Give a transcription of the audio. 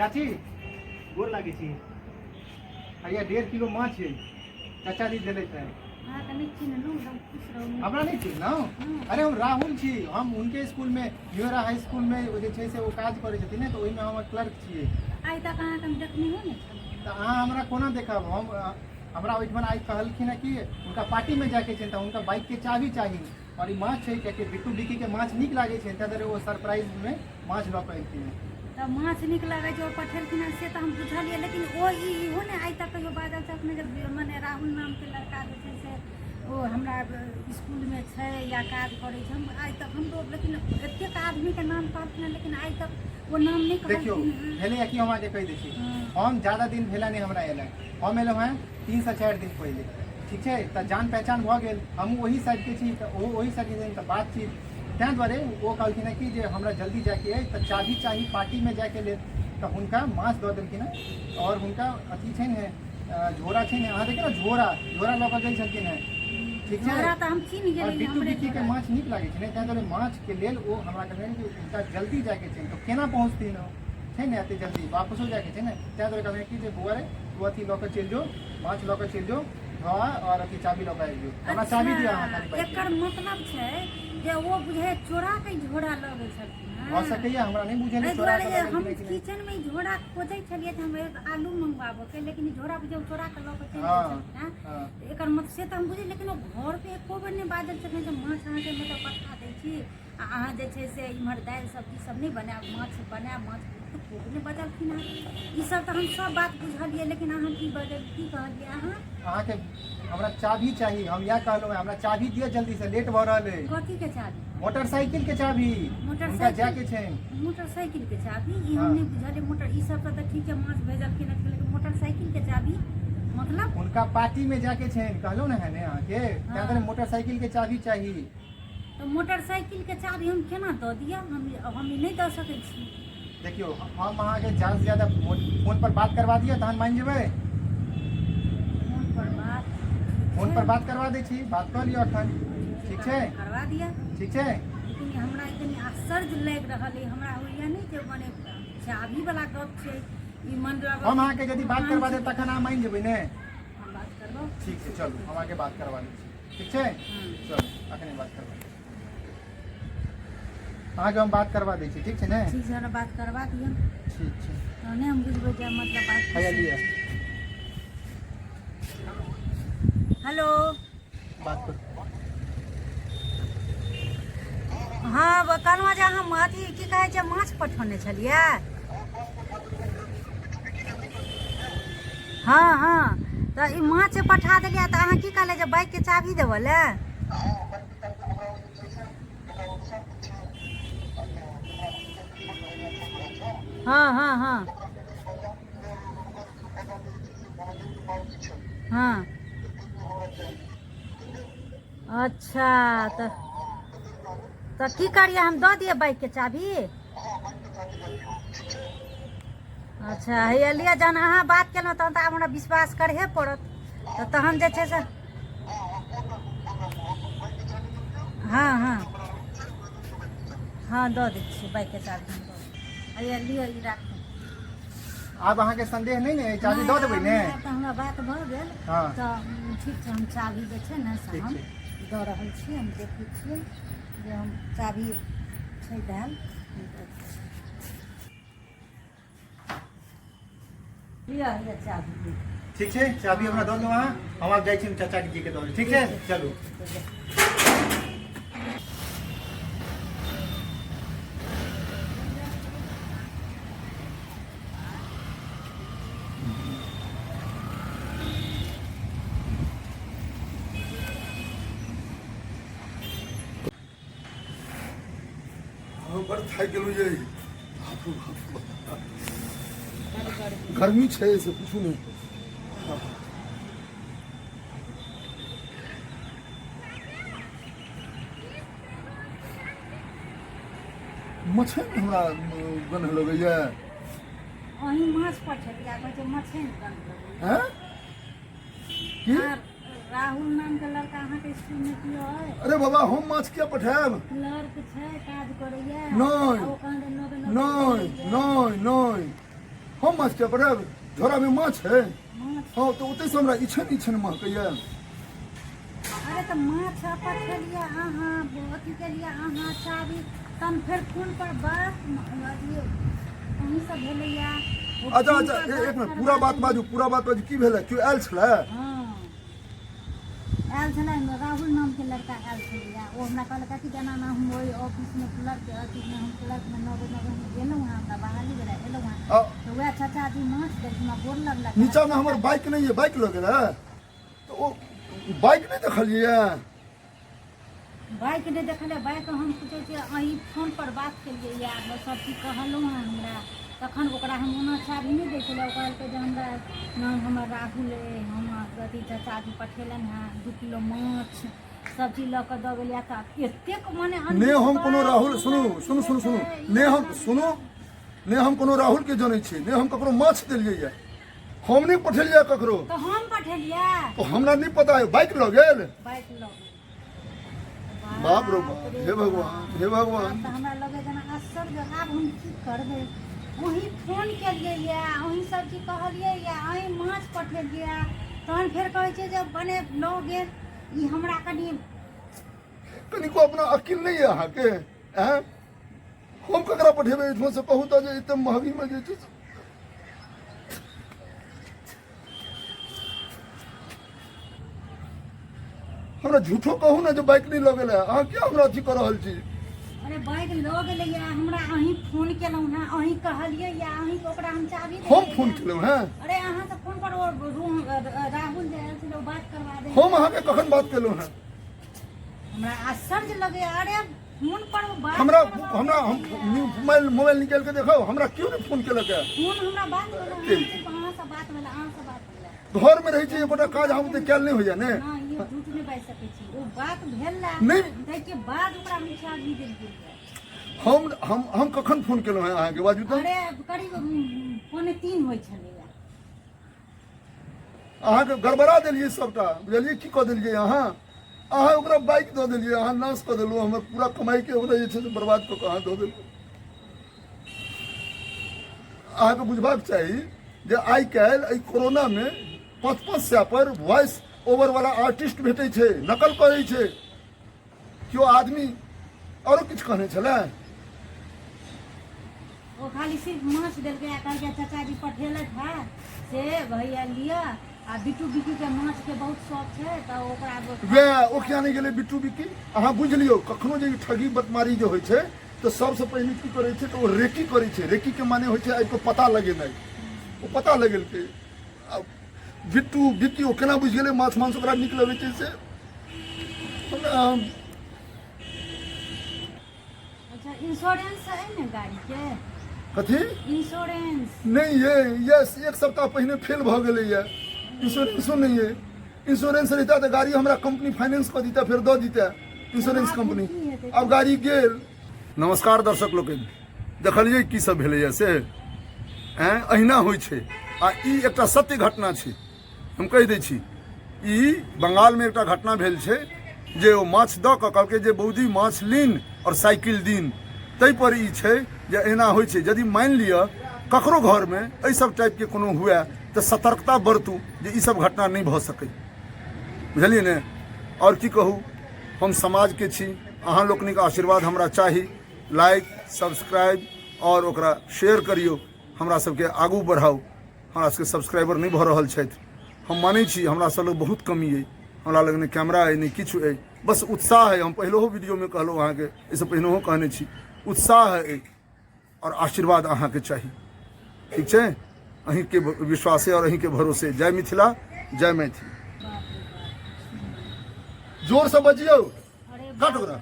चाची गोर लागै छी। हैया 1.5 किलो माछ है, चाचा जी देलथि है। अहाँके नहि चिन्हलहुँ, एकदम खुश रहू। हमरा नहि चिन्हलहुँ? अरे, हम राहुल छी। हम हुनके स्कूलमे, न्यूरा हाई स्कूलमे ओ जे छै से ओ काज करै छथिन ने, तऽ ओहिमे हम क्लर्क छियै। आइ तक अहाँके हम देखनेहो नहि छलहुँ। तऽ अहाँ हमरा कोना देखब? हमरा ओहिठमन आइ कहलखिन हँ कि हुनका पार्टीमे जायके छनि, तऽ हुनका बाइकके चाभी चाही आओर ई माछ छै, कियाकि बिट्टू बिक्कीके माछ नीक लागै छै, ताहि दुआरे ओ सरप्राइजमे माछ लऽ कऽ एलखिन हँ। तऽ माछ नीक लागै छै, ओ पठेलखिन हँ, से तऽ हम बुझलियै, लेकिन ओ ई इहो ने आइ तक कहियो बाजल छलखिन जे मने राहुल नामके लड़का जे छै से ओ हमरा इसकुलमे छै या काज करै छै। हम आइ तक हमरो, लेकिन एतेक आदमीके नाम कहलखिन हँ, लेकिन आइ तक ओ नाम नहि देखियौ, कहलखिन हँ। भेलैए कि हम अहाँके कहि दै छी। हम ज्यादा दिन भेला नहि हमरा एला, हम एलहुँ हेँ 3 से 4 दिन पहिले, ठीक छै? तऽ जान पहचान भऽ गेल। हमहूँ ओही साइडके छी तऽ ओहो ओही साइडके छथिन, तऽ बातचीत ताहि दुआरे ओ कहलखिन हँ कि जे हमरा जल्दी जायके अछि तऽ चाभी चाही पार्टीमे जायके लेल, तऽ हुनका माछ दऽ देलखिन हँ। आओर हुनका अथी छै ने, झोरा छै ने, अहाँ देखियौ ने, झोरा झोरा लऽ कऽ गेल छलखिन हँ, ठीक छै? झोरा तऽ हम चिन्ह आओर गेलियै। बिट्टू हमरे बिक्कीके झोरा। माछ नीक लागै छै ने, ताहि दुआरे माछके लेल ओ हमरा कहलखिन कि हुनका जल्दी जायके छै, तऽ केना पहुँचथिन ओ छै ने, एते जल्दी वापसो जायके छै ने, ताहि दुआरे कहलखिन कि जे बौआ रे, तू अथी लऽ कऽ चलि जो, माछ लऽ कऽ चलि जो, धऽ आओर अथी चाभी लऽ कऽ आबि जो। हमरा चाभी दिअ अहाँ खाली अच्छा, बाइकके। एकर मतलब छै जे ओ बुझै चोरा के झोरा लऽ गेल छलखिन हँ। भऽ सकैए, हमरा नहि बुझल एहि अइ चोरा दुआरे कऽ जे लऽ हम गेलखिन कि नहि। किचनमे ई झोरा खोजै छलियै जे हम एक आलू मंगवाबऽके, लेकिन ई झोरा बुझै चोरा कऽ लऽ कऽ चलि गेल छलखिन हँ। तऽ एकर मतलब से तऽ हम बुझै, लेकिन ओ घर पे एको बेर नहि बाजल छलखिन जे माछ अहाँके मतलब पठा दै छी आ अहाँ जे छै से इम्हर दालि सब्जी सब नहि बनायब, माछ बनायब। माछ तऽ खूब नहि बजलखिन हँ। ई सब तऽ हम सब बात बुझलियै, लेकिन अहाँ की बजल, की कहलियै अहाँ? अहाँके हमरा चाभी चाही, हम इएह कहलहुँ हँ, हमरा चाभी दिअ जल्दीसँ, लेट भऽ रहल अइ। कथीके चाभी? मोटरसाइकिल के चाभी हुनका मोटरसाइकिल? जायके छनि। मोटरसाइकिल के चाभी? ई हम हाँ। नहि बुझलियै। मोटर ई सब तऽ ठीक छै, माछ भेजलखिन हँ, लेकिन मोटरसाइकिल के चाभी मतलब? हुनका पार्टी में जाके छनि, कहलहुँ ने है ने अहाँके, ताहि दुआरे मोटरसाइकिल के चाभी चाही। तऽ मोटरसाइकिलके चाभी हम केना दऽ दिअ? हम ई नहि दऽ सकै छी। देखियौ, हम अहाँके ज्यादा से ज्यादा फोन पर बात करवा दिअ, तहन मानि जेबै? फोन पर बात? फोन पर बात करवा दै छी, बात कऽ लिअ एखन, ठीक छै? करवा दिअ। ठीक छै। लेकिन हमरा ई कनि आश्चर्य लागि रहल अइ। हमरा होइए नहि जे मने चाभी वाला गप छै ई मन हम अहाँके यदि बात करवा देब तखन अहाँ मानि जेबै ने? हम बात करबो। ठीक छै, चलू, हम अहाँके बात करवा दै छी, ठीक छै? चलू, अखने बात करवा दै छी अहाँके, हम बात करवा दै छी, ठीक छै ने? ठीक छै, हमरा बात करवा दिअ। ठीक छै। तहने हम बुझबै जे मतलब बात हैया लिअ। हेलो। बात करू। हँ, कहलहुँ जे हम अथी की कहै छै, माछ पठौने छलियै। हँ हँ, तऽ ई माछ पठा देलियै, तऽ अहाँ की कहलियै जे बाइकके चाभी देबऽ लए? हँ हँ हँ हँ, अच्छा, तऽ की करियै हम, दऽ दियै बाइकके चाभी? अच्छा, हैया लिअ। जहन अहाँ बात केलहुँ तहन तऽ आब हमरा विश्वास करहे पड़त, तऽ तहन जे छै से हँ हँ हँ, दऽ दै छियै बाइकके चाभी हम दऽ दै छियै। हैया लिअ, ई राखू। आब अहाँके संदेह नहि ने? चाभी दऽ देबै ने? आब तऽ हमरा बात भऽ गेल। तऽ ठीक छै, हम चाभी जे छै ने से ठीक हम छै। दऽ रहल छी। हम देखै छियै जे हम चाभी छै देल। लिअ, लिअ चाभी लिअ। ठीक छै, चाभी हमरा दऽ दू अहाँ, हम आब जाइ छी, हम चाचा जी के दऽ देब, ठीक छै? चलू। हम बड़ थाकि गेलहुँ ये, बाप रे बाप, गर्मी छै से पूछू नहि। मछली हमरा गन्ध लगैया। अहीं माछ पठेलियै, कहै छै मछली गन्ध लगैया। हैं? की? आर राहुल नाम के लड़का अहाँके स्कूल में कियो अइ? अरे बाबा, हम माछ किया पठायब? क्लर्क छै, काज करैया। नहि। आ ओ कहाँ दन नबे नबे नहि। करैया। नहि नहि, हम माछ किया पठायब झोरामे माछ है माछ हँ तऽ ओतहिसँ हमरा इछन इछन महकैया अरे तऽ माछ पठेलियै अहाँ अथी केलियै अहाँ चाभी तहन फेर फोन पर बात अथी अहीँसँ भेलैया ओ अच्छा फोन अच्छा पर एक मिनट करबा पूरा बात देलियै। बाजू पूरा बात बाजू की भेलै केओ आयल छलै हँ आयल छलै राहुल नामके लड़का आयल छलैया ओ हमरा कहलक कि जेना एना हम ओहि ऑफिसमे क्लर्क अथीमे हम क्लर्कमे नव नव गेलहुँ हँ हमरा बहाली भेल एलहुँ हँ आ तऽ वएह चाचाजी माछ देलखिन हमरा गोर लगलक नीचाँमे हमर बाइक नहि यऽ बाइक लऽ गेलै तऽ ओ बाइक नहि देखलियै बाइक नहि देखलियै बाइक हम पूछै छियै अहीं फोन पर बात केलियै या सब चीज कहलहुँ हँ हमरा तखन ओकरा हम ओना चाभी नहि दै छलियै ओ कहलकै जे हमरा नाम हमर राहुल अइ हम अथी चाचाजी पठेलनि हँ 2 किलो माछ सब चीज लऽ कऽ दऽ गेलियै तऽ एतेक मने ने हम कोनो राहुल सुनू सुनू सुनू सुनू ने हम सुनू ने हम कोनो राहुल के जनै छी ने हम ककरो माछ देलियै यऽ हम नहि पठेलियै ककरो तऽ हम पठेलियै तो हमरा नहि पता है बाइक लऽ गेल बाइक लऽ गेल बाप रो बाप हे भगवान हे भगवान आब तऽ हमरा लगे जेना आश्चर्य आब हम की करबै वही फोन केलियै यऽ वही सब चीज कहलियै यऽ अहीं माछ पठेलियै तहन फेर कहै छियै जे बने लऽ गेल ई हमरा कनि कनिको अपना अकिल नहि यऽ अहाँके आँय हम ककरा पठेबै एहिठामसँ कहू तऽ जे एते महगीमे जे छै से हमरा झूठो कहू ने जे बाइक नहि लऽ गेलै अहाँ किया हमरा अथी कऽ रहल छी अरे बाइक लऽ गेलैया हमरा अहीं फोन केलहुँ हँ अहीं कहलियै या अहीं ओकरा हम चाभी हम देलियै फोन या। केलहुँ हँ अरे अहाँ तऽ फोन पर ओ रूम राहुल जे आयल छलै ओ बात करवा दे हम अहाँके कखन बात केलहुँ हँ हमरा आश्चर्य लगैया अरे फोन पर ओ बात हमरा करवा हमरा हम देलियै। मोबाइल मोबाइल निकालि कऽ देखो हमरा केओ नहि फोन केलक हँ फोन हमरा बात भेल के? अहाँ से बात भेल अहाँ से बात भेल घरमे रहै छी एकोटा काज हम तऽ कयल नहि होइया ने हँ ई झूठ नहि बाजि सकै छी ओ बात भेल नहि। ताहिके बाद ओकरा हम चाभी देलियै हम हम हम कखन फोन केलहुँ हँ अहाँके बाजू तऽ अरे करीब 2:45 होइ छलैया अहाँके गड़बड़ा देलियै सबटा बुझलियै की कऽ देलियै अहाँ अहाँ ओकरा बाइक दऽ देलियै अहाँ नाश कऽ देलहुँ हमर पूरा कमाइके ओकरा जे छै से बर्बाद कऽ कऽ अहाँ दऽ देलहुँ अहाँके बुझबाक चाही जे आइ काल्हि एहि कोरोनामे 5-5 सए पर वॉइस ओवर वाला आर्टिस्ट भेटै छै नकल करै छै केओ आदमी आरो किछु कहने छलै ओ खाली सिर्फ माछ देलकै आ कहलकै चाचाजी पठेलथि है से भैया लिअ आ बिट्टू बिक्की के माछ के बहुत शौक छै तऽ ओकरा वएह ओ किया नहि गेलै बिट्टू बिक्की अहाँ बुझि लियौ कखनो जे ई ठगी बदमारी जे होइ छै तऽ सबसँ पहिने की करै छै तऽ ओ रेकी करै छै रेकीके माने होइ छै आबि कऽ पता लगेनाइ ओ पता लगेलकै आ बिट्टू बिक्की ओ केना बुझि गेलै माछ मांस ओकरा नीक लगै छै से हमरा अच्छा इंश्योरेंस है ने गाड़ी के कथी इंश्योरेंस नहि ये यस एक सप्ताह पहिने फेल भऽ गेलैए इंश्योरेंसो नहि ये इंश्योरेंस रहिता तऽ गाड़ी हमरा कंपनी फाइनेंस कऽ दिता फेर दऽ दिता इंश्योरेंस आब कंपनी की हेतै? आब गाड़ी गेल नमस्कार दर्शक लोकनि देखलियै की सब भेलैए से ऐं अहिना होइ छै आ ई एकटा सत्य घटना छै हम कहि दै छी ई बंगालमे एकटा घटना भेल छै जे ओ माछ दऽ कऽ कहलकै जे बौदी माछ लीन आओर साइकिल दीन ताहिपर ई छै जे एना होइ छै यदि मानि लिअ ककरो घरमे एहि सब टाइपके कोनो हुए तऽ सतर्कता बरतू जे ई सब घटना नहि भऽ सकै बुझलियै ने आओर की कहू हम समाजके छी अहाँ लोकनिक आशीर्वाद हमरा चाही लाइक सब्सक्राइब आओर ओकरा शेयर करियौ हमरा सबके आगू बढ़ाउ हमरा सबके सब्सक्राइबर नहि भऽ रहल छथि हम मानै छी हमरा सब लग बहुत कमी अइ हमरा लग नहि कैमरा अइ नहि किछु अइ बस उत्साह अइ हम पहिलहो वीडियोमे कहलहुँ अहाँके एहिसँ पहिनहो कहने छी उत्साह अइ आओर आशीर्वाद अहाँके चाही ठीक छै अहीँके विश्वासे आओर अहीँके भरोसे जय मिथिला जय मैथिली जोरसँ बजियौ अरे काट ओकरा।